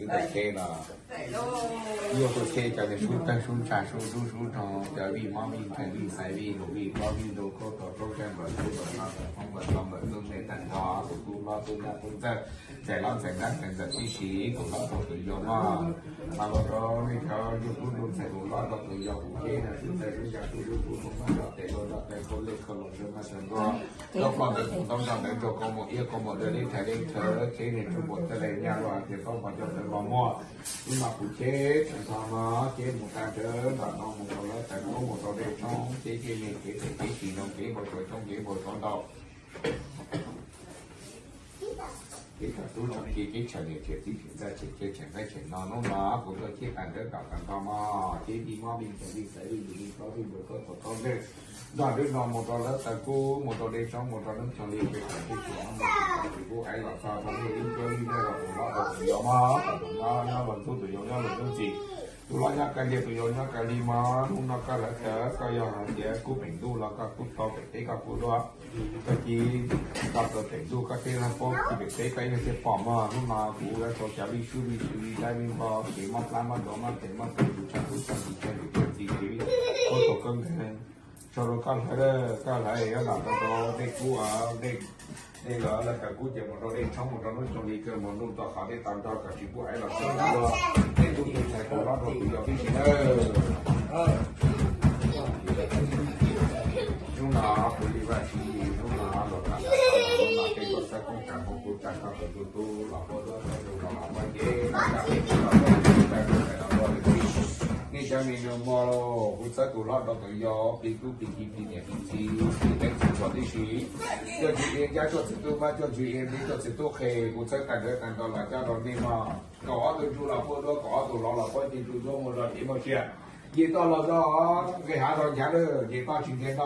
Wb tuaj tsheb no, wb yuav tuaj tsheb cov niag sub tawg sub ntsa sub dub sub nrog cov vij mob vij nkeeg vij xaiv vij lus vij plaub vij ntug khaub tog plaub ntsab npawg tub npawg no npawg hmoob npawg tau npawg tub ntej tag nrho tus tub hlob tub nab tub ntxawg, ntxhais hlob ntxhais nab ntxhais ntxawm tib si, tus hlob rau tus yau no. Mas los rau nej cov yug tub yug ntxhais tus hlob rau tus yau tus tsheb no sub tawg sub ntsa sub dub sub nrog maj nrog tes luaj nrog tes khaub lej khaub los nrog maj nrog nkuaj. Tau pom ntawd tus ntaub nrog ntawd nrog kau mus iab kau mus dawb leb thaiv leb thawv tsheb niag tsuj npuam txawj lej nyab los tias tau pom cov tawv los muag. Hnub no kuv tsheb tag nrho no tsheb mus tag nrho nram no mus rau lawv tawm kub mus rau dej tshoob tsheb tsheb me kev pem kev tsis zoo kev npau suav tshoob kev npau suav ntau. Kev txhaum tub txhaum ki kev tshem niam tshem txiv tshem ntxawg tshem tsev tshem nqaij tshem no hnub no kuv tuaj tsheb tag nrho nram tag nrho no tsheb vij mob vij nkeeg vij xaiv vij lus vij plaub vij ntug khaub tog khaub ntsej nrog dub no mus rau lawv tawm kub mus rau dej tshoob mus rau neeb tshoo li kev txhaum tub txhaum no mus tsis tau tsis pub aiv los txog rau nej ib cuab ib nrab rau tus hlob rau tus yau mob rau tus mob nyob los ntxub tus yau nyob los ntxub ntxim. Tus hlob nyob kaw liag tus yau nyob kaw li mob hnub no koj lawv tawm koj yog hais tias kub pem ntuj los koj kub tau pem teb koj kub duab. Koj cia li tso rau pem ntuj koj thiaj li paub tsis pem teb koj ib leeg thiaj pom mog. Hnub no kuv yuav rau cov vij sub vij sw vij dab vij npog kev mob plab mob duav mob tes mob taw tus tshav kub txog ntsis tshav ntsis tshav ntxis kev vij khaub thaum kawg nkeeg. Tso rau koj hlawv, koj hlawv yuav lam rau rau dej kub, dej los lawv tawm kub ces mus rau dej tshoob mus rau hnub tsoos li kawg mus ntuj tau qhov dej tau nrog kom tsis pub aiv los txog ntawd. Dej kub tus ntxhais tus hlob rau tus yau tib si nawb. Hnub no kuv li vaj tsis hnub no los tag hnub no tej tuaj txhawb koob tsa hmoo kuv tsa koj tus tub tub los puab duab txhawb tus los los muaj cev los tsa peb tub los puab txhawb tsa tus ntxhais los puab lwm txij. Nej cov me nyuam mog los kuv txhawb tus hlob rau tus yau plig tub plig ki plig niam plig txiv plig teeb txhua txhua tib si. Cuaj ntxwg iab ncab cuaj txwg tub mab cuaj ntxwg iab ntib cuaj txwg tub qhe kuv txhawb tag nrho tag nrho los coj rau nej mog. Kaum ob tug ntsuj los puab duab kaum ob tug los los puab ci ntsuj duab muaj zog cev muaj sia. Nce toj los zog nqes hav zog nchav lawm nce toj tsis nce no.